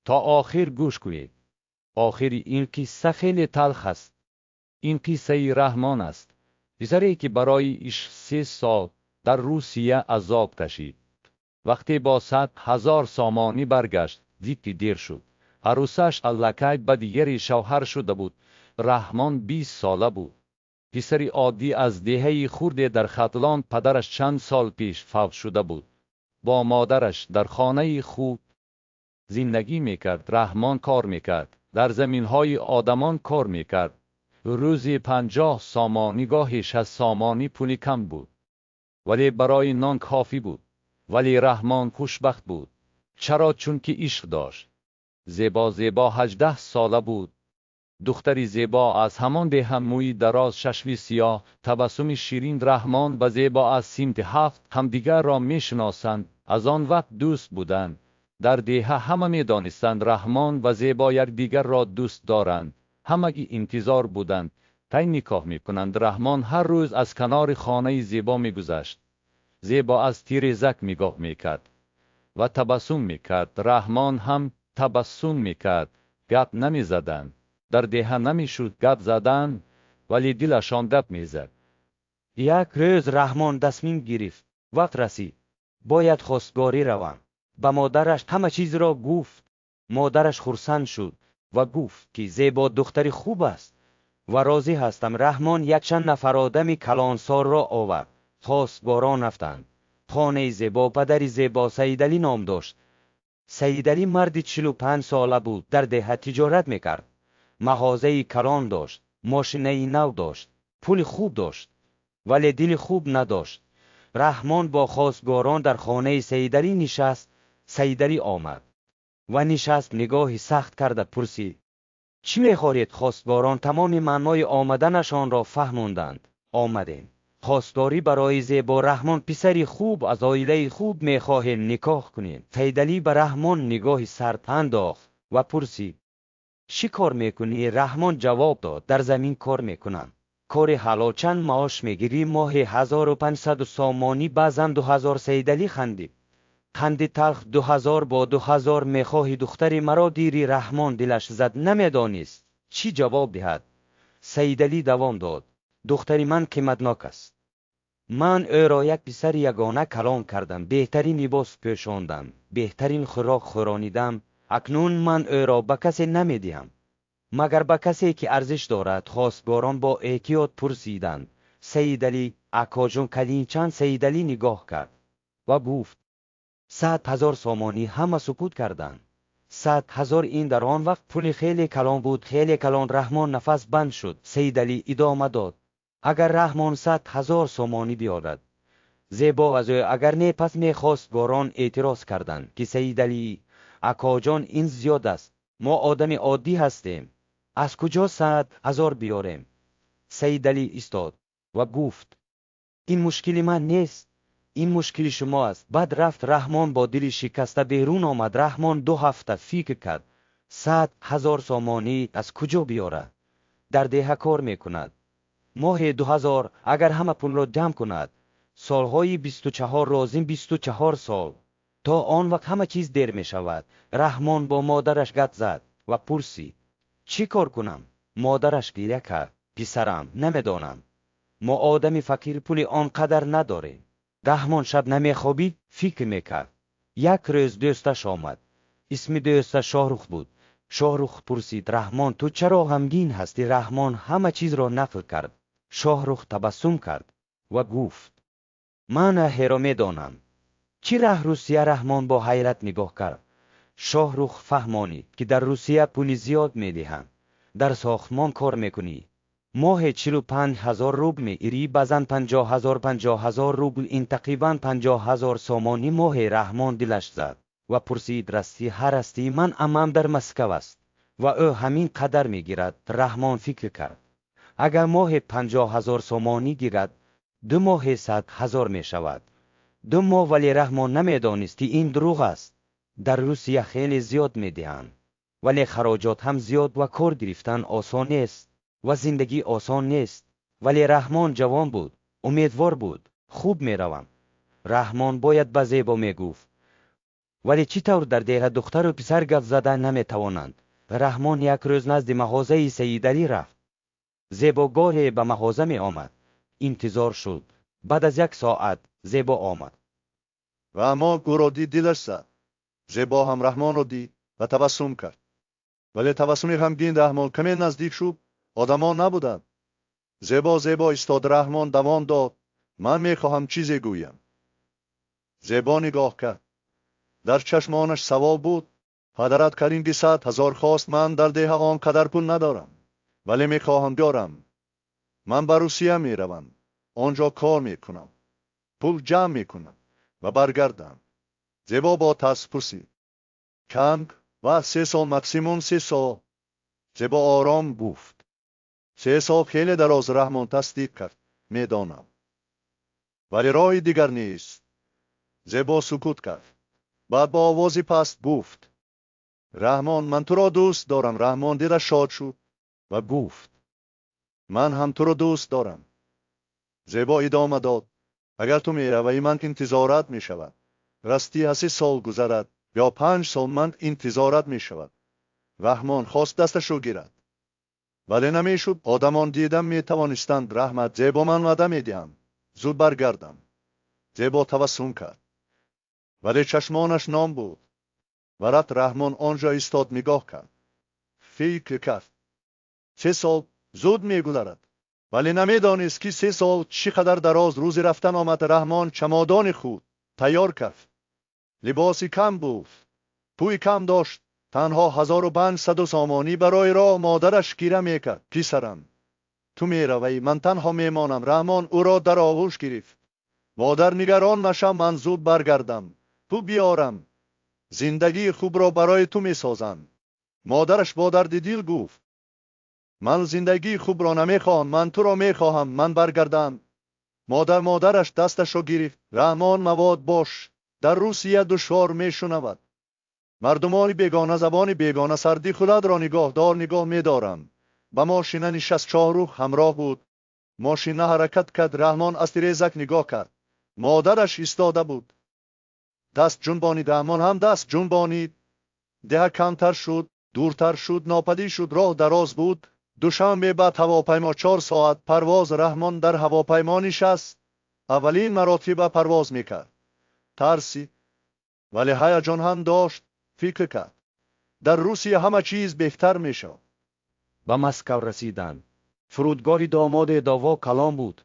То охир гӯш кунед. Охири ин қисса хеле талх аст. Ин қиссаи Раҳмон аст. Писаре, ки барои ишқ 3 сол дар Русия азоб кашид. Вақте бо 100 000 сомонӣ баргашт, дид, ки дер шуд. Арӯсаш аллакай ба дигаре шавҳар шуда буд. Раҳмон 20 сола буд. Писари оддӣ аз деҳаи хурде дар Хатлон. Падараш чанд сол пеш фавт шуда буд. Бо модараш дар хонаи хуб зиндагӣ мекард. Раҳмон кор мекард. Дар заминҳои одамон кор мекард. Рӯзи 50 сомонӣ, гоҳе 60 сомонӣ. Пули кам буд, вале барои нон кофӣ буд. Вале Раҳмон хушбахт буд. Чаро? Чунки ишқ дошт. Зебо. Зебо 18 сола буд. Духтари зебо аз ҳамон деҳа, мӯи дароз, чашми сиёҳ, табассуми ширин. Раҳмон ва Зебо аз синфи ҳафт ҳамдигарро мешиносанд. Аз он вақт дӯст буданд. Дар деҳа ҳама медонистанд, Раҳмон ва Зебо якдигарро дӯст доранд. Ҳамагӣ интизор буданд, кай никоҳ мекунанд. Раҳмон ҳар рӯз аз канори хонаи Зебо мегузашт. Зебо аз тирезак нигоҳ мекард ва табассум мекард. Раҳмон ҳам табассум мекард. Гап намезаданд. Дар деҳа намешуд гап задан, вале дилашон гап мезад. Як рӯз Раҳмон тасмим гирифт: вақт расид, бояд хостгорӣ равам. Ба модараш ҳама чизро гуфт. Модараш хурсанд шуд ва гуфт, ки Зебо духтари хуб аст ва розӣ ҳастам. Раҳмон якчанд нафар одами калонсолро овард. Хостгорон рафтанд хонаи Зебо. Падари Зебо Саидалӣ ном дошт. Саидалӣ марди 45 сола буд. Дар деҳа тиҷорат мекард, мағозаи калон дошт, мошинаи нав дошт, пули хуб дошт, вале дили хуб надошт. Раҳмон бо хостгорон дар хонаи Саидалӣ нишаст. Саидалӣ омад ва нишаст. Нигоҳи сахт карда пурсид: «Чӣ мехоҳед?» Хостгорон тамоми маънои омаданашонро фаҳмонданд: «Омадем хостгорӣ барои Зебо, Раҳмон. Писари хуб аз оилаи хуб мехоҳем никоҳ кунем». Саидалӣ ба Раҳмон нигоҳи сард андохт ва пурсид: «Чӣ кор мекунӣ?» Раҳмон ҷавоб дод: «Дар замин кор мекунам, кори ҳалол». «Чанд маош мегирӣ?» «Моҳе 1500 сомонӣ, баъзан 2000». Саидалӣ хандид, ханди талх: «2000 бо 2000 мехоҳӣ духтари маро гирӣ?» Раҳмон дилаш зад, намедонист, чӣ ҷавоб диҳад. Саидалӣ давом дод: «Духтари ман қиматнок аст. Ман ӯро як писари ягона калон кардам, беҳтарин либос пӯшондам, беҳтарин хӯрок хӯронидам. Акнун ман ӯро ба касе намедиҳам, магар ба касе, ки арзиш дорад». Хостгорон бо эҳтиёт пурсиданд: «Саидалӣ акоҷон, калин чанд?» Саидалӣ нигоҳ кард ва гуфт: «100 000 сомонӣ». Ҳама сукут карданд. 100 000 ин дар он вақт пули хеле калон буд, хеле калон. Раҳмон нафас банд шуд. Саидалӣ идома дод: «Агар Раҳмон 100 000 сомонӣ биёрад, Зебо аз ӯ, агар не, пас не». Хостгорон эътироз карданд, ки «Саидалӣ акоҷон, ин зиёд аст, мо одами оддӣ ҳастем, аз куҷо 100 000 биёрем?» Саидалӣ истод ва гуфт: «Ин мушкили ман нест, ин мушкили шумо аст». Баъд рафт. Раҳмон бо дили шикаста берун омад. Раҳмон 2 ҳафта фикр кард: 100 000 сомонӣ аз куҷо биёрад? Дар деҳа кор мекунад, моҳе 2000. Агар ҳама пулро ҷамъ кунад, солҳои 24 лозим, 24 сол. То он вақт ҳама чиз дер мешавад. Раҳмон бо модараш гап зад ва пурсид: «Чӣ кор кунам?» Модараш гиря кард: «Писарам, намедонам, мо одами фақир пули он қадар надорем». Раҳмон шаб намехобид, фикр мекард. Як рӯз дӯсташ омад. Исми дӯсташ Шоҳрух буд. Шоҳрух пурсид: «Раҳмон, ту чаро ғамгин ҳастӣ?» Раҳмон ҳама чизро нақл кард. Шоҳрух табассум кард ва гуфт: «Ман роҳеро медонам». «Чӣ раҳ, Русия?» Раҳмон бо ҳайрат нигоҳ кард. Шоҳрух фаҳмонид, ки дар Русия пули зиёд медиҳанд. Дар сохтмон кор мекунӣ, моҳе 45 000 рубл мегирӣ, баъзан 50 000. 50 000 рубл ин тақрибан 50 000 сомонӣ моҳе. Раҳмон дилаш зад ва пурсид: «Растӣ ҳа, растӣ? Ман аммам дар Москав аст ва ӯ ҳамин қадар мегирад». Раҳмон фикр кард: агар моҳе 50 000 сомонӣ гирад, 2 моҳе 100 000 мешавад. 2 моҳ. Вале Раҳмон намедонист, ки ин дурӯғ аст. Дар Русия хеле зиёд медиҳанд, вале хароҷот ҳам зиёд ва кор гирифтан осон нест ва зиндагӣ осон нест. Вале Раҳмон ҷавон буд, умедвор буд. «Хуб, меравам». Раҳмон бояд ба Зебо мегуфт. Вале чӣ тавр дар деҳа духтару писар гап зада наметавонанд? Раҳмон як рӯз назди мағозаи Саидалӣ рафт. Зебо гоҳе ба мағоза меомад. Интизор шуд. Баъд аз як соат Зебо омад. Раҳмон ӯро дид, дилаш зад. Зебо ҳам Раҳмонро дид ва табассум кард. Вале табассуми ғамгин Раҳмон каме наздик шуд, одамон набуданд. Зебо зебо истод, Раҳмон давом дод. Ман мехоҳам чизе гӯям. Зебо нигоҳ кард. Дар чашмонаш савол буд. Падарат Карим 200,000 хост, ман дар деҳа он қадар пул надорам. Вале мехоҳам биёрам. Ман ба Русия меравам. Он ҷо кор мекунам. Пул ҷамъ мекунам ва баргардам. Зебо бо тарс пурсид. Чанд вақт? 3 сол, максимум 3 сол. Зебо ором гуфт. 3 сол хеле дароз, Раҳмон тасдиқ кард. Медонам. Вале роҳи дигар нест. Зебо сукут кард. Баъд бо овози паст гуфт. Раҳмон, ман туро дӯст дорам. Раҳмон дилаш шод шуд ва гуфт. Ман ҳам туро дӯст дорам. Зебо идома дод. Агар ту меравӣ, ман интизорат мешавад. Расти 3 сол гузарад ё 5 сол, ман интизорат мешавад. Раҳмон хост дасташро гирад. Вале намешуд, одамон дидам метавонистанд. Раҳмат, Зебо, ман ваъда медиҳам. Зуд баргардам. Зебо табассум кард. Вале чашмонаш ном буд. Ва рафт. Раҳмон он ҷо истод, нигоҳ кард. Фикр кард. 3 сол зуд мегузарад. Вале намедонист, ки 3 сол чӣ қадар дароз. Рӯзи рафтан омад. Раҳмон чамодони худ тайёр кард. Либоси кам буд. Пули кам дошт. Танҳо 1500 сомонӣ барои роҳ. Модараш гиря мекард. Писарам, ту меравӣ, ман танҳо мемонам. Раҳмон ӯро дар оғӯш гирифт. Модар, нигарон машав, ман зуд баргардам. Пул биёрам. Зиндагии хубро барои ту месозам. Модараш бо дарди дил гуфт. Ман зиндагии хубро намехоҳам, ман туро мехоҳам, ман баргардам. Модар, модараш дасташро гирифт. Раҳмон, эҳтиёт бош. Дар Русия душвор мешунавад. Мардумони бегона, забони бегона, сарди, худатро нигоҳ дор, нигоҳ медорам. Ба мошина нишаст, Шоҳрух ҳамроҳ буд. Мошина ҳаракат кард, Раҳмон аз тирезак нигоҳ кард. Модараш истода буд. Даст ҷунбонид, Раҳмон ҳам даст ҷунбонид. Деҳа камтар шуд, дуртар шуд, нопадид шуд, роҳ дароз буд. Душанбе, баъд ҳавопаймо, 4 соат парвоз. Раҳмон дар ҳавопаймо нишаст. Аввалин маротиба парвоз мекард. Тарсид. Вале ҳаяҷон ҳам дошт, фикр кард. Дар Русия ҳама чиз беҳтар мешавад. Ба Москав расиданд. Фурудгоҳи Домодедово калон буд.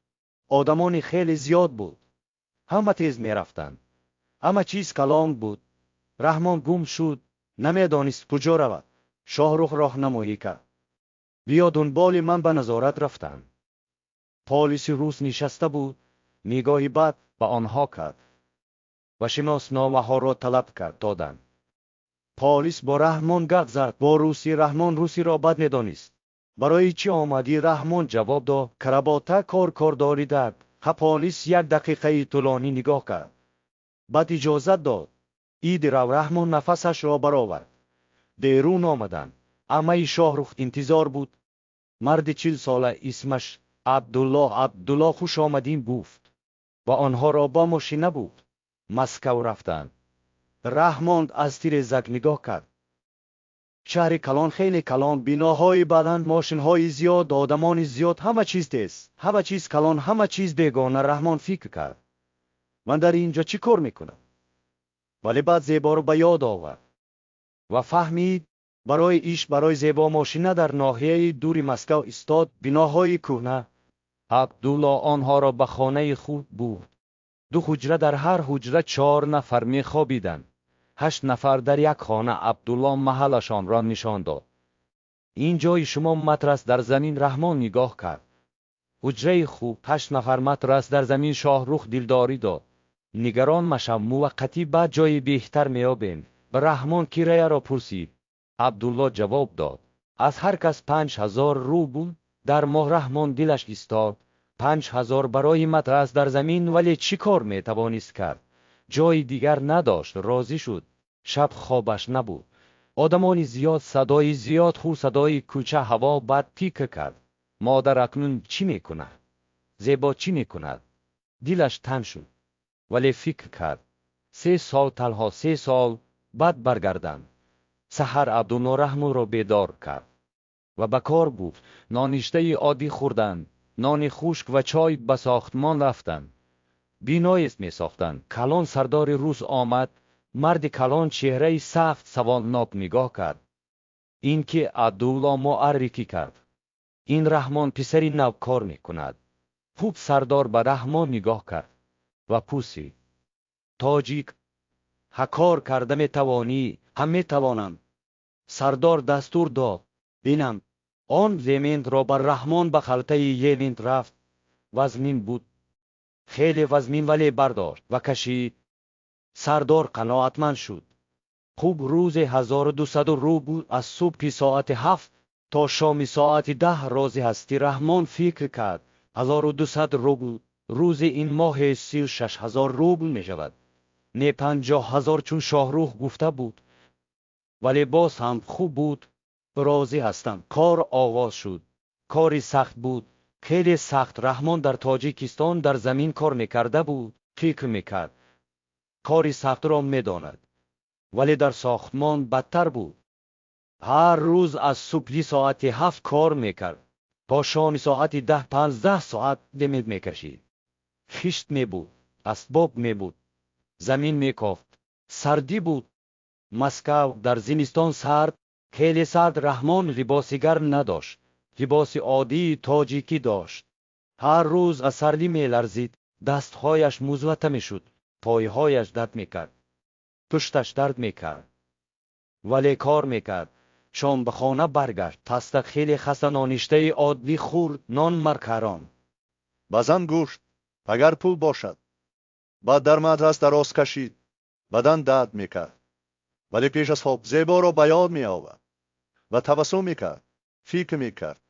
Одамони хеле зиёд буд. Ҳама тез мерафтанд. Ҳама чиз калон буд. Раҳмон гум шуд, намедонист куҷо равад. Шоҳрух роҳнамоӣ кард. Биё дунболи ман. Ба назорат рафтанд. Полиси рус нишаста буд, нигоҳи бад ба онҳо кард ва шиносномаҳоро талаб кард, доданд. Полис бо Раҳмон гап зад бо русӣ. Раҳмон русиро бад медонист. Барои чӣ омадӣ? Раҳмон ҷавоб дод: Работа, кор, кордорӣ дард. Ха, полис як дақиқаи тӯлонӣ нигоҳ кард. Баъд иҷозат дод. Иди рав. Раҳмон нафасашро баровард. Берун омаданд. Аммаи Шоҳрух интизор буд. Марди 40сола, исмаш Абдулло. Абдулло хуш омадин гуфт ва онҳоро бо мошина бурд. Москав рафтанд. Раҳмон аз тирезак нигоҳ кард. Шаҳри калон, хеле калон, биноҳои баланд, мошинҳои зиёд, одамони зиёд, ҳама чиз тез, ҳама чиз калон, ҳама чиз бегона. Раҳмон фикр кард. Ман дар ин ҷо чӣ кор мекунам? Вале баъд Зеборо ба ёд овард ва фаҳмид: барои иш, барои Зебо. Мошина дар ноҳияи дури Москав истод, биноҳои кӯҳна. Абдулло онҳоро ба хонаи худ бурд. Ду ҳуҷра, дар ҳар ҳуҷра чор нафар мехобиданд. Ҳашт нафар дар як хона. Абдулло маҳаллашонро нишон дод. Ин ҷои шумо, матрас дар замин. Раҳмон нигоҳ кард. Ҳуҷраи хуб, ҳашт нафар, матрас дар замин. Шоҳрух дилдорӣ дод. Нигарон машав, муваққатӣ, баъд ҷои беҳтар меёбем. Раҳмон кираяро пурсид. Абдулло ҷавоб дод. Аз ҳар кас 5000 рубл дар моҳ. Раҳмон дилаш истод. 5000 барои матрас дар замин, вале чӣ кор метавонист кард? Ҷои дигар надошт, розӣ шуд. Шаб хобаш набуд. Одамони зиёд, садои зиёд, садои кӯча, ҳаво бад. Фикр кард. Модар акнун чӣ мекунад? Зебо чӣ мекунад? Дилаш танг шуд. Вале фикр кард. 3 сол, танҳо 3 сол. Баъд баргардам. Саҳар Абдулло Раҳмонро бедор кард ва ба кор гуфт. Ноништаи оддӣ хӯрданд, нони хушк ва чой, ба сохтмон рафтанд. Биное месохтанд. Калон сардори рус омад. Марди калон, чеҳраи сахт, саволнок нигоҳ кард. Ин ки Абдулло муаррифӣ кард. Ин Раҳмон, писари нав, кор мекунад. Хуб, сардор ба Раҳмон нигоҳ кард ва пурсид: тоҷик, ҳа, кор карда метавонӣ? Ҳам метавонам. Сардор дастур дод. Бинам. Он цементро ба Раҳмон ба халтаи цемент рафт. Вазнин буд. Хеле вазнин, вале бардошт ва кашид. Сардор қаноатманд шуд. Хуб, рӯзе 1200 рубл аз субҳи соати 7 то шоми соати 10. Розӣ ҳастӣ? Раҳмон фикр кард. 1200 рубл рӯзе ин моҳе 36 000 рубл мешавад. Не 50 000, чун Шоҳрух гуфта буд. Вале боз ҳам хуб буд. Розӣ ҳастам. Кор оғоз шуд. Кори сахт буд. Хеле сахт. Раҳмон дар Тоҷикистон дар замин кор мекарда буд. Фикр мекард. Кори сахтро медонад. Вале дар сохтмон бадтар буд. Ҳар рӯз аз субҳи соати 7 кор мекард. То шоми соати 10, 15 соат цемент мекашид. Хишт мебуд, асбоб мебуд, замин мекофт. Сардӣ буд. Москав дар зимистон сард, хеле сард. Раҳмон либоси гарм надошт. Либоси оддии тоҷикӣ дошт. Ҳар рӯз аз сардӣ меларзид. Дастҳояш музлата мешуд, пойҳояш дард мекард, пушташ дард мекард. Вале кор мекард. Шом ба хона баргашт. Хаста, хеле хаста, ноништаи оддӣ хӯрд, нон, макарон. Баъзан гӯшт, агар пул бошад. Баъд дар мадрас дароз кашид. Бадан дард мекард. Вале пеш аз хоб Зеборо ба ёд меовард ва табассум мекард. Фикр мекард.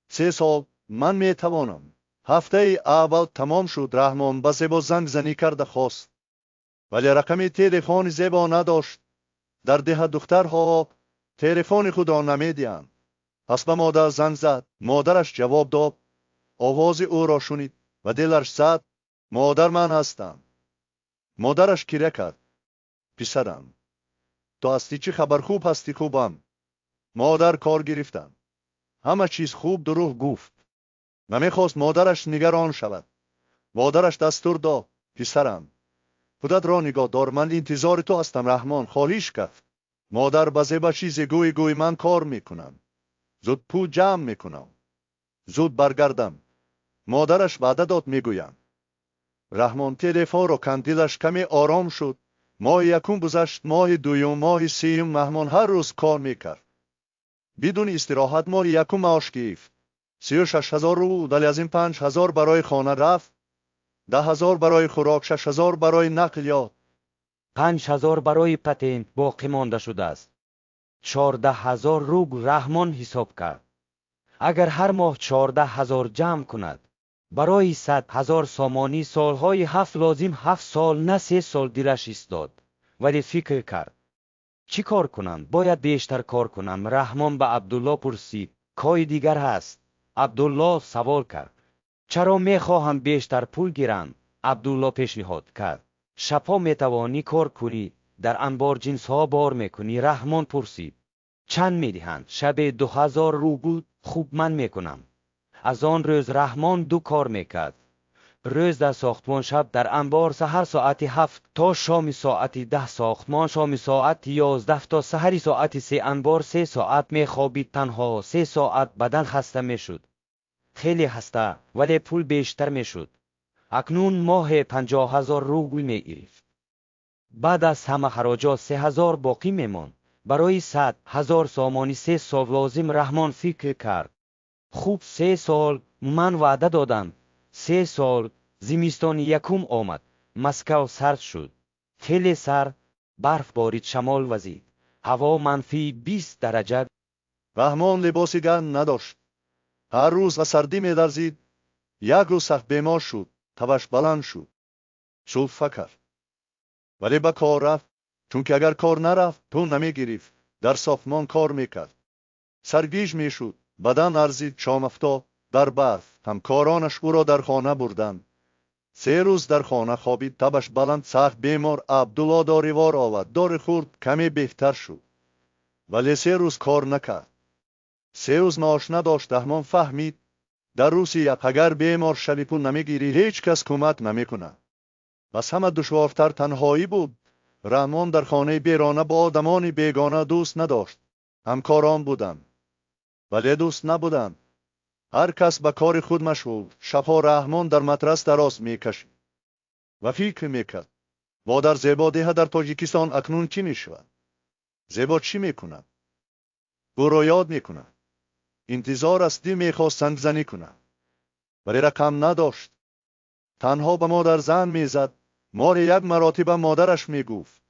3 сол ман метавонам. Ҳафтаи аввал тамом шуд. Раҳмон ба Зебо зангзанӣ карда хост. Вале рақами телефони Зебо надошт. Дар деҳа духтарҳо телефони худро намедиҳанд. Пас ба модар занг зад. Модараш ҷавоб дод. Овози ӯро шунид ва дилаш зад. Модар, ман ҳастам. Модараш гиря кард. Писарам. Ту ҳастӣ, чӣ хабар, хуб ҳастӣ? Хубам. Модар, кор гирифтам. Ҳама чиз хуб, дурӯғ гуфт. Намехост модараш нигарон шавад. Модараш дастур дод. Писарам. Худатро нигоҳ дор, ман интизори ту ҳастам, Раҳмон хоҳиш кард. Модар, ба Зеба чизе гӯй, гӯй ман кор мекунам. Зуд пул ҷамъ мекунам. Зуд баргардам. Модараш ваъда дод, мегӯям. Раҳмон телефонро канд, дилаш каме ором шуд. Моҳи якум гузашт, моҳи дуюм, моҳи сеюм. Раҳмон ҳар рӯз кор мекард. Бидуни истироҳат. Моҳи якум маош гирифт. 36 000 рубл, вале аз ин 5000 барои хона рафт, 10 000 барои хӯрок, 6000 барои нақлиёт. 5000 барои патент боқӣ монда шудааст. 14 000 рубл. Раҳмон ҳисоб кард. Агар ҳар моҳ 14 000 ҷамъ кунад, барои 100 000 сомонӣ солҳои ҳафт лозим, 7 сол, на 3 сол. Дилаш истод. Вале фикр кард. Чӣ кор кунам? Бояд бештар кор кунам. Раҳмон ба Абдулло пурсид. Кори дигар ҳаст? Абдулло савол кард. Чаро мехоҳам бештар пул гирам? Абдулло пешниҳод кард. Шабҳо метавонӣ кор кунӣ, дар анбор ҷинсҳо бор мекунӣ. Раҳмон пурсид. Чанд медиҳанд? Шабе 2000 рубл. Хуб, ман мекунам. Аз он рӯз Раҳмон ду кор мекард. Рӯз дар сохтмон, шаб дар анбор. Саҳар соати 7 то шоми соати 10 сохтмон, шоми соати 11 то саҳари соати 3 анбор. 3 соат мехобид, танҳо 3 соат. Бадан хаста мешуд. Хеле хаста, вале пул бештар мешуд. Акнун моҳе 50 000 рубл мегирифт. Баъд аз ҳама хароҷот 3000 боқӣ мемонд. Барои 100 000 сомонӣ 3 сол лозим. Раҳмон фикр кард. Хуб, 3 сол, ман ваъда додам. 3 сол. Зимистони якум омад. Москав сард шуд. Хеле сард, барф борид, шамол вазид. Ҳаво -20 дараҷа. Раҳмон либоси гарм надошт. Ҳар рӯз аз сардӣ меларзид. Як рӯз сахт бемор шуд, табаш баланд шуд. Сулфа кард. Вале ба кор рафт, чунки агар кор нарафт, пул намегирифт. Дар сохтмон кор мекард. Саргиҷ мешуд, бадан ларзид, шом афтод, дар барф. Ҳамкоронаш ӯро дар хона бурданд. Се рӯз дар хона хобид, табаш баланд, сахт бемор. Абдулло доривор овард, дори хӯрд, каме беҳтар шуд. Вале 3 рӯз кор накард. 3 рӯз маош надошт. Раҳмон фаҳмид, дар Русия агар бемор шавӣ, пул намегирӣ, ҳеҷ кас кӯмак намекунад. Аз ҳама душвортар танҳоӣ буд. Раҳмон дар хонаи берона бо одамони бегона дӯст надошт. Ҳамкорон буданд, вале дӯст набуданд. Ҳар кас ба кори худ машғул. Шабҳо Раҳмон дар матрас дароз мекашид ва фикр мекард: модар Зебо деҳа дар Тоҷикистон акнун чӣ мешавад? Зебо чӣ мекунад? Ӯро ёд мекунад. Интизор аст, дил мехост зангзанӣ кунад, вале рақам надошт. Танҳо ба модар занг мезад. Море як маротиба модараш мегуфт.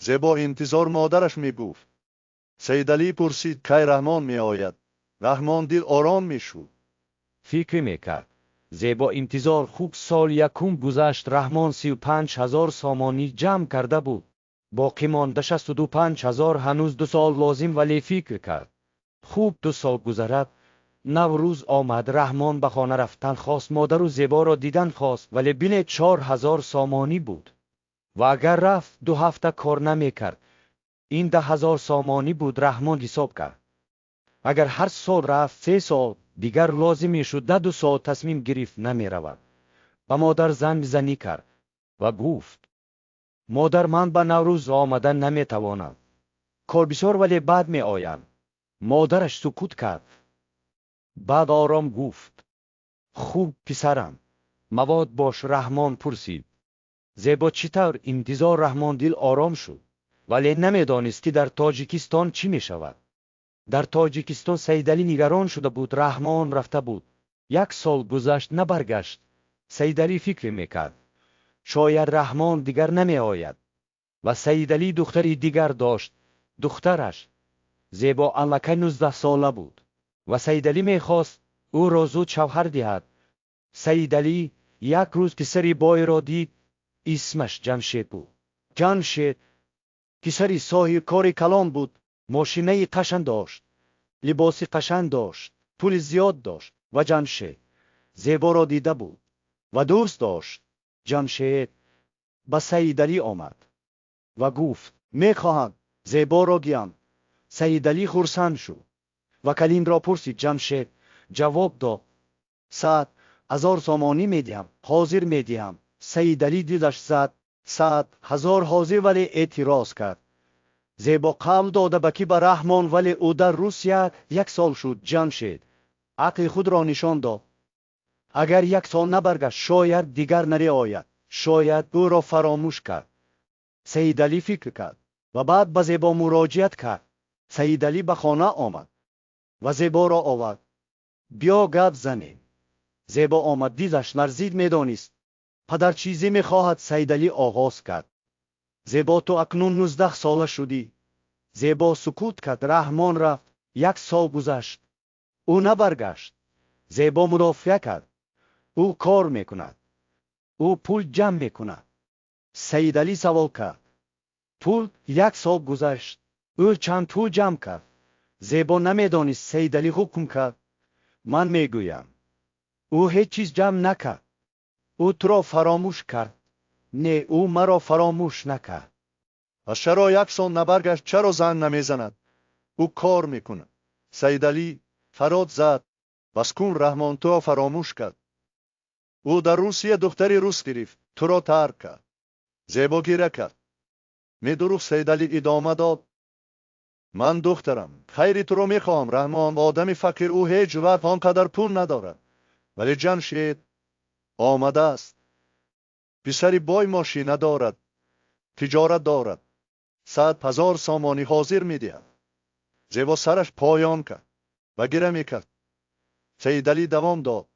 Зебо интизор модараш мегуфт. Саидалӣ пурсид, кай Раҳмон меояд. Раҳмон дил ором мешуд. Фикр мекард. Зебо интизор. Хуб, сол якум гузашт. Раҳмон 35 000 сомонӣ ҷамъ карда буд. Боқӣ монда 65 000. Ҳанӯз 2 сол лозим, вале фикр кард. Хуб, 2 сол гузарад. Наврӯз омад. Раҳмон ба хона рафтан хост, модару Зеборо дидан хост, вале билет 4000 сомонӣ буд. Ва агар рафт, 2 ҳафта кор намекард. Ин 10 000 сомонӣ буд. Раҳмон ҳисоб кард. Агар ҳар сол рафт, 3 сол дигар лозим мешуд, на 2 сол. Тасмим гирифт, намеравад. Ба модар зангзанӣ кард ва гуфт: «Модар, ман ба Наврӯз омадан наметавонам. Кор бисёр, вале баъд меоям». Модараш сукут кард. Баъд ором гуфт: «Хуб, писарам, мавод бош». Раҳмон пурсид: «Зебо чӣ тавр?» Интизор. Раҳмон дил ором шуд, вале намедонист, ки дар Тоҷикистон чӣ мешавад. Дар Тоҷикистон Саидалӣ нигарон шуда буд. Раҳмон рафта буд. Як сол гузашт, набаргашт. Саидалӣ фикр мекард: шояд Раҳмон дигар намеояд. Ва Саидалӣ духтари дигар дошт. Духтараш Зебо аллакай 19-сола буд ва Саидалӣ мехост ӯро зуд шавҳар диҳад. Саидалӣ як рӯз писари бойро дид. Исмаш Ҷамшед буд. Ҷамшед писари соҳибкори калон буд. Мошинаи қашанг дошт, либоси қашанг дошт, пули зиёд дошт. Ва Ҷамшед Зеборо дида буд ва дӯст дошт. Ҷамшед ба Саидалӣ омад ва гуфт: «Мехоҳам Зеборо гиям». Саидалӣ хурсанд шуд ва калинро пурсид. Ҷамшед ҷавоб дод: «100 000 сомонӣ медиҳам, ҳозир медиҳам». Саидалӣ дилаш зад: 100 000 ҳозир, вале эътироз кард. Зебо қавл дода ба ки ба Раҳмон, вале ӯ дар Русия як сол шуд. Ҷамшед ақли худро нишон дод. Агар як сол набаргашт, шояд дигар нареояд, шояд ӯро фаромӯш кард. Саидалӣ фикр кард ва баъд ба Зебо муроҷиат кард. Саидалӣ ба хона омад ва Зеборо овард. «Биё, гап занем». Зебо омад, дилаш ларзид, медонист, падар чизе мехоҳад. Саидалӣ оғоз кард: «Зебо, ту акнун 19-сола шудӣ». Зебо сукут кард. Раҳмон рафт. Як сол гузашт, ӯ набаргашт. Зебо мудофиа кард: ӯ кор мекунад, ӯ пул ҷамъ мекунад. Саидалӣ савол кард: «Пул? Як сол гузашт, ӯ чанд пул ҷамъ кард?» Зебо намедонист. Саидалӣ ҳукм кард: «Ман мегӯям, ӯ ҳеҷ чиз ҷамъ накард. Ӯ туро фаромӯш кард». «Не, ӯ маро фаромӯш накард». Пас чаро як сол набаргашт? Чаро занг намезанад? Ӯ кор мекунад. Саидалӣ фарёд зад: «Бас кун, Раҳмон туро фаромӯш кард. Ӯ дар Русия духтари рус гирифт, туро тарк кард». Зебо гиря кард. «Медуруғ», Саидалӣ идома дод. «Ман, духтарам, хайри туро мехоҳам. Раҳмон одами фақир, ӯ ҳеҷ вақт он қадар пул надорад. Вале Ҷамшед омадааст. Писари бой, мошина дорад, тиҷорат дорад. 100 000 сомонӣ ҳозир медиҳад». Зебо сараш поён кард ва гиря мекард. Саидалӣ давом дод: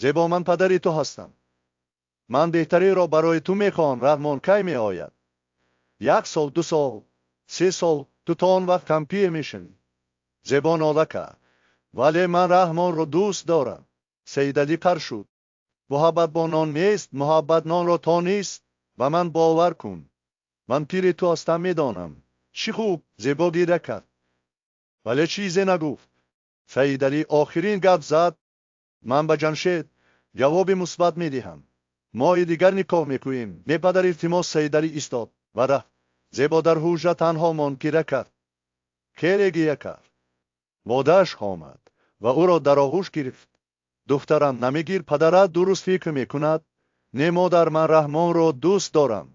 «Зебо, ман падари ту ҳастам. Ман беҳтариро барои ту мехоҳам. Раҳмон кай меояд? Як сол, 2 сол, 3 сол. Ту то он вақт кампир мешавӣ». Зебо нола кард: «Вале ман Раҳмонро дӯст дорам». Саидалӣ қар шуд: «Муҳаббат бо нон нест, муҳаббат нонро то нест. Ба ман бовар кун. Ман пири ту ҳастам, медонам». «Чӣ хуб». Зебо гиря кард, вале чизе нагуфт. Саидалӣ охирин гап зад: «Ман ба Ҷамшед ҷавоби мусбат медиҳам». Моҳи дигар никоҳ мекунем. Не, падар, илтимос. Саидалӣ истод ва рафт. Зебо дар ҳуҷра танҳо монд, гиря кард. Хеле гиря кард. Модараш омад ва ӯро дар оғӯш гирифт. Духтарам, намегир, падарат дуруст фикр мекунад. Не, модар, ман Раҳмонро дӯст дорам.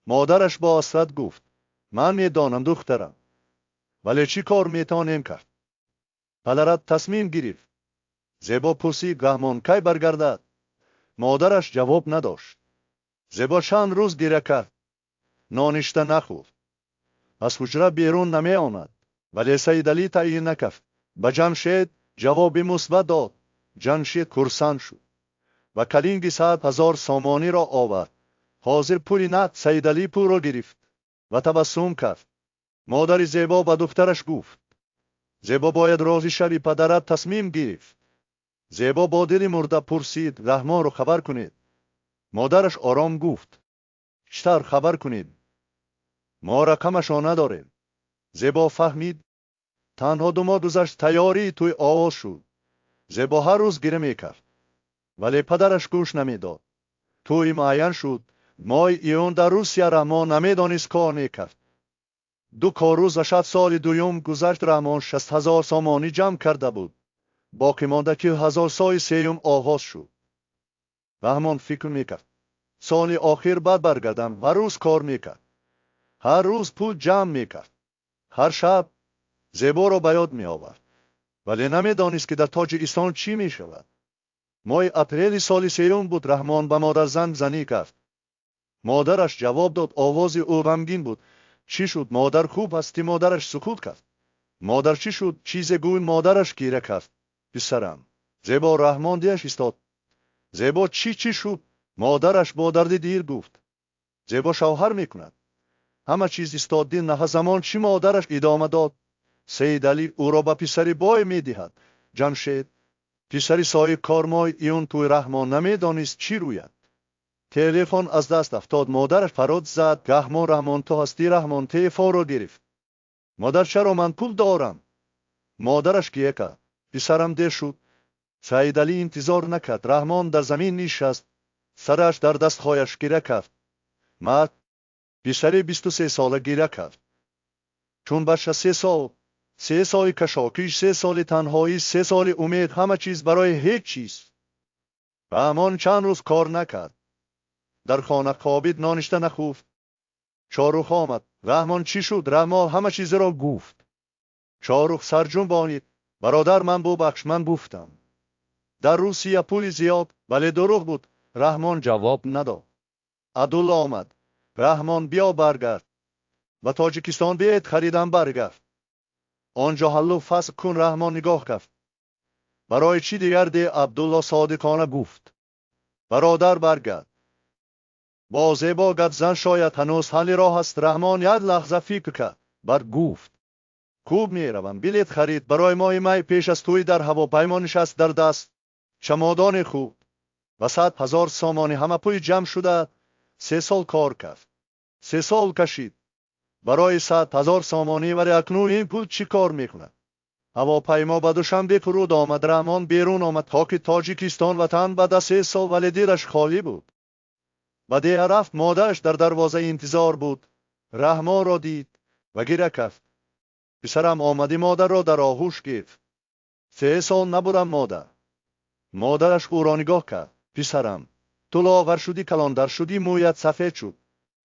Модараш бо ҳасрат гуфт: ман медонам, духтарам, вале чӣ кор метавонем кард? Падарат тасмим гирифт. Зебо пурсид: Раҳмон кай баргардад? Модараш ҷавоб надошт. Зебо чанд рӯз гиря кард, ноништа нахӯрд, аз ҳуҷра берун намеомад. Вале Саидалӣ таъйин накард. Ба Ҷамшед ҷавоби мусбат дод. Ҷамшед хурсанд шуд ва калинги 100 000 сомониро овард. Ҳозир пули нақд. Саидалӣ пулро гирифт ва табассум кард. Модари Зебо ба духтараш гуфт: Зебо, бояд розӣ шавӣ, падарат тасмим гирифт. Зебо бо дили мурда пурсид: Раҳмонро хабар кунед. Модараш ором гуфт: чӣ тавр хабар кунед? Мо рақамашро надорем. Зебо фаҳмид. Танҳо 2 моҳ гузашт, тайёрии тӯй оғоз шуд. Зебо ҳар рӯз гиря мекард, вале падараш гӯш намедод. Тӯй муайян шуд моҳи июн дар Русия. Раҳмон намедонист, кор мекард. Ду коррӯз ва шаб. Соли дуюм гузашт. Раҳмон 60 000 сомонӣ ҷамъ карда буд, боқӣ монда 40 000. Соли сеюм оғоз шуд. Раҳмон фикр мекард: соли охир баъд баргардам. Ҳар рӯз кор мекард, ҳар рӯз пул ҷамъ мекард, ҳар шаб Зеборо ба ёд меовард, вале намедонист, ки дар Тоҷикистон чӣ мешавад. Моҳи апрели соли сеюм буд. Раҳмон ба модар занг занӣ кард. Модараш ҷавоб дод. Овози ӯ ғамгин буд. Чӣ шуд, модар, хуб ҳастӣ? Модараш сукут кард. Модар, чӣ шуд? Чизе гӯй. Модараш гиря кард. Писарам. Зебо. Раҳмон дилаш истод. Зебо, чӣ шуд? Модараш бо дарди дил гуфт: Зебо шавҳар мекунад. Ҳама чиз истод. Дил наҳазамон чӣ? Модараш идома дод: Саидалӣ ӯро ба писари бой медиҳад, Ҷамшед, писари соҳибкор. Моҳи июн тӯй. Раҳмон намедонист, чӣ рӯяд. Телефон аз даст афтод. Модараш фарёд зад: Раҳмон, Раҳмон, ту ҳастӣ? Раҳмон телефонро гирифт. Модар, чаро? Ман пул дорам. Модараш гиря кард. Писарам, дер шуд. Саидалӣ интизор накард. Раҳмон дар замин нишаст, сараш дар дастҳояш, гиря кард. Мард, писари 23сола, гиря кард, чун бача. 3 сол, 3 соли кашокиш, 3 соли танҳоӣ, 3 соли умед, ҳама чиз барои ҳеҷ чиз. Раҳмон чанд рӯз кор накард, дар хона хобид, ноништа нахӯрд. Чорух омад. Раҳмон, чӣ шуд? Раҳмон ҳама чизро гуфт. Чорух сарҷунбонид. Бародар, ман бубахш, ман гуфтам, дар Русия пули зиёд, вале дурӯғ буд. Раҳмон ҷавоб надод. Абдулло омад. Раҳмон, биё, баргард ба Тоҷикистон, билет харидам, баргард, он ҷо ҳаллу фасл кун. Раҳмон нигоҳ кард. Барои чӣ дигар де? Абдулло содиқона гуфт: бародар, баргард, бо Зебо гап зан, шояд ҳанӯз ҳалли роҳ аст. Раҳмон як лаҳза фикр кард, баъд гуфт: хуб, меравам. Билет харид барои моҳи май. Пеш аз тӯй дар ҳавопаймо нишаст, дар даст чамодони хуб ва 100 000 сомонӣ, ҳама пули ҷамъ шуда. 3 сол кор кард, 3 сол кашид барои 100 000 сомонӣ, вале акнун ин пул чӣ кор мекунад? Ҳавопаймо ба Душанбе фуруд омад. Раҳмон берун омад. Хоки Тоҷикистон, ватан, баъд аз 3 сол, вале дилаш холӣ буд. Ба деҳа рафт. Модараш дар дарвоза интизор буд. Раҳмонро дид ва гиря кард. Писарам, омадӣ? Модарро дар оғӯш гирифт. 3 сол набудам, модар. Модараш ӯро нигоҳ кард. Писарам, ту лоғар шудӣ, калонтар шудӣ, мӯят сафед шуд.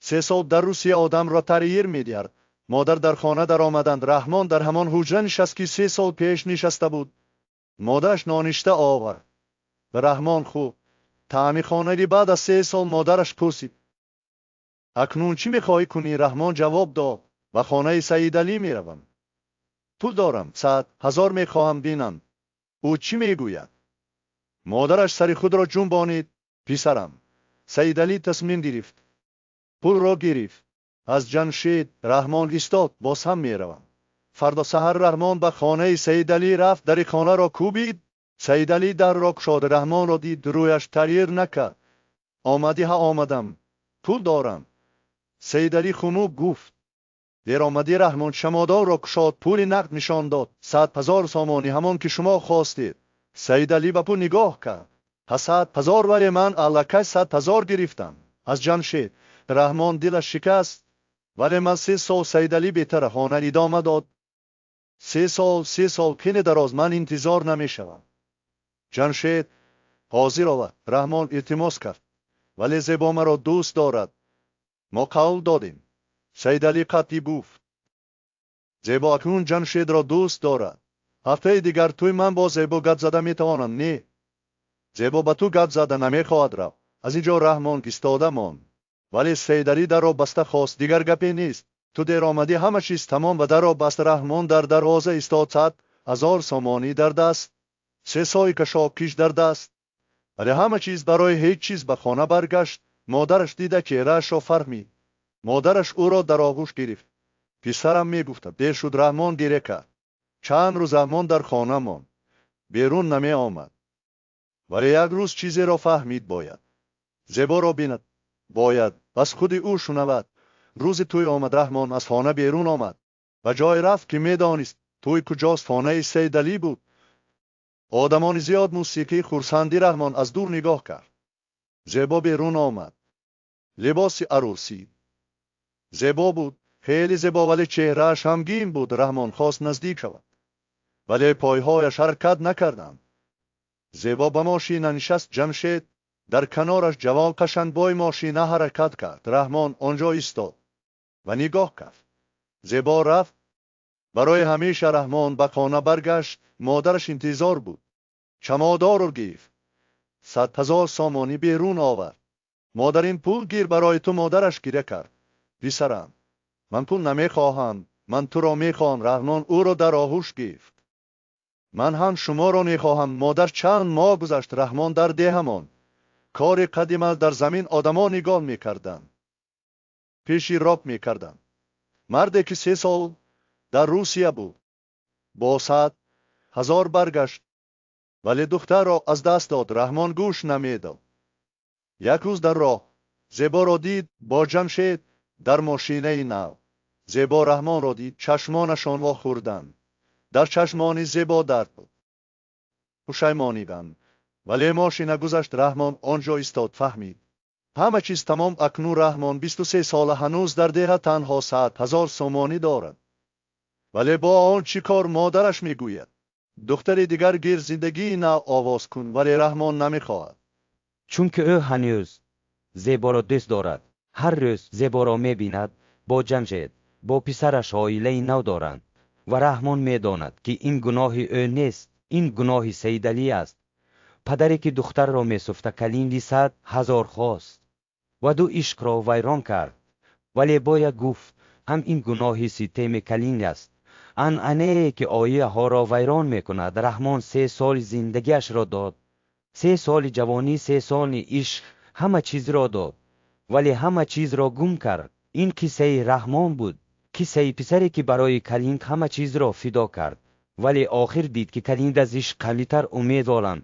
3 сол дар Русия одамро тағйир медиҳад. Модар дар хона даромаданд. Раҳмон дар ҳамон ҳуҷра нишаст, ки 3 сол пеш нишаста буд. Модараш ноништа овард ва Раҳмон хӯрд. Таъми хонаи баъд аз 3 сол. Модараш пурсид: акнун чӣ мехоҳӣ кунӣ? Раҳмон ҷавоб дод: ба хонаи Саидалӣ меравам, пул дорам, 100 000, мехоҳам бинам, ӯ чӣ мегӯяд. Модараш сари худро ҷунбонид. Писарам, Саидалӣ тасмим гирифт. Пулро гирифт аз Ҷамшед. Раҳмон истод. Боз ҳам меравам. Фардо саҳар Раҳмон ба хонаи Саидалӣ рафт, дари хонаро кӯбид. Саидалӣ дарро кушод, Раҳмонро дид, рӯяш тағйир накард. Омадӣ? Ҳа, омадам, пул дорам. Саидалӣ хунук гуфт: дер омадӣ, Раҳмон. Чамодонро кушод, пули нақд нишон дод. 100 000 сомонӣ, ҳамон ки шумо хостед. Саидалӣ ба пул нигоҳ кард. 100,000, вале ман аллакай 100,000 гирифтам аз Ҷамшед. Раҳмон дилаш шикаст. Вале ман 3 сол, Саидалӣ бетарафона идома дод. 3 сол, 3 сол хеле дароз, ман интизор намешавам. Ҷамшед ҳозир овард. Раҳмон илтимос кард. Вале Зебо маро дӯст дорад. Мо қавл додем. Саидалӣ қатъӣ гуфт. Зебо акнун Ҷамшедро дӯст дорад. Ҳафтаи дигар туй, ман бо Зебо гап зада метавонам. Не, Зебо ба ту гап зада намехоҳад рафт. Аз ин ҷо Раҳмон истода монд. Вале Саидалӣ дарро баста хост. Дигар гапе нест. Ту дер омадӣ, ҳама чиз тамом, ва дарро баст. Раҳмон дар дарвоза истод, 100,000 сомонӣ дар даст, 3 соли кашокиш дар даст. Вале ҳама чиз барои ҳеҷ чиз. Ба хона баргашт. Модараш дида, чеҳраашро фаҳмид. Модараш ӯро дар оғӯш гирифт. Писарам, мегуфтам, дер шуд. Раҳмон гиря кард. Чанд рӯз Раҳмон дар хона монд, берун намеомад. Вале як рӯз чизеро фаҳмид: бояд Зеборо бинад, бояд аз худи ӯ шунавад. Рӯзи тӯй омад. Раҳмон аз хона берун омад, ба ҷое рафт, ки медонист тӯй куҷост. Хонаи Сейдалӣ буд. Одамони зиёд, мусиқӣ, хурсандӣ. Раҳмон аз дур нигоҳ кард. Зебо берун омад, либоси арӯсӣ. Зебо буд, хеле зебо, вале чеҳрааш ғамгин буд. Раҳмон хост наздик шавад, вале пойҳояш ҳаракат накарданд. Зебо ба мошина нишаст, Ҷамшед дар канораш. Ҷавон қашангбой мошина ҳаракат кард. Раҳмон он ҷо истод ва нигоҳ кард. Зебо рафт барои ҳамеша. Раҳмон ба хона баргашт. Модараш интизор буд. Чамодорро гирифт, 100,000 сомонӣ берун овард. Модар, ин пул гир, барои ту. Модараш гиря кард. Писарам, ман пул намехоҳам, ман туро мехоҳам. Раҳмон ӯро дар оғӯш гирифт. Ман ҳам шуморо мехоҳам, модар. Чанд моҳ гузашт. Раҳмон дар деҳа монд. Кори қадима, дар замин одамон нигоҳ мекарданд, пеши роб мекарданд. Марде, ки 3 сол дар Русия буд, бо 100,000 баргашт, вале духтарро аз даст дод. Раҳмон гӯш намедод. Як рӯз дар роҳ Зеборо дид бо Ҷамшед дар мошинаи нав. Зебо Раҳмонро дид, чашмонашон вохӯрданд. Дар чашмони Зебо дард буд, пушаймонӣ ғам. Вале мошина гузашт. Раҳмон он ҷо истод, фаҳмид, ҳама чиз тамом. Акнун Раҳмон 23 сола, ҳанӯз дар деҳа, танҳо 100,000 сомонӣ дорад. Вале бо он чӣ кор? Модараш мегӯяд: духтари дигар гир, зиндагии нав оғоз кун. Вале Раҳмон намехоҳад. Чунки ӯ ҳанӯз Зеборо дӯст дорад. Ҳар рӯз Зеборо мебинад бо Ҷамшед, бо писараш, оилаи нав доранд. Ва Раҳмон медонад, ки ин гуноҳи ӯ нест, ин гуноҳи Саидалӣ аст, падаре, ки духтарро месуфта калинди 100,000 хост ва ду ишқро вайрон кард. Вале бояд гуфт, ҳам ин гуноҳи системи калин аст, анъанае, ки оилаҳоро вайрон мекунад. Раҳмон 3 соли зиндагиашро дод, 3 соли ҷавонӣ, 3 соли ишқ, ҳама чизро дод, вале ҳама чизро гум кард. Ин қиссаи Раҳмон буд, қиссаи писаре, ки барои калинд ҳама чизро фидо кард, вале охир дид, ки калинд аз ишқ қавитар. Умедворам,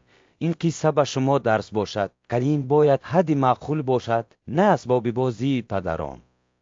ин қисса ба шумо дарс бошад: калинд бояд ҳадди маъқул бошад, на асбоби бозии падарон.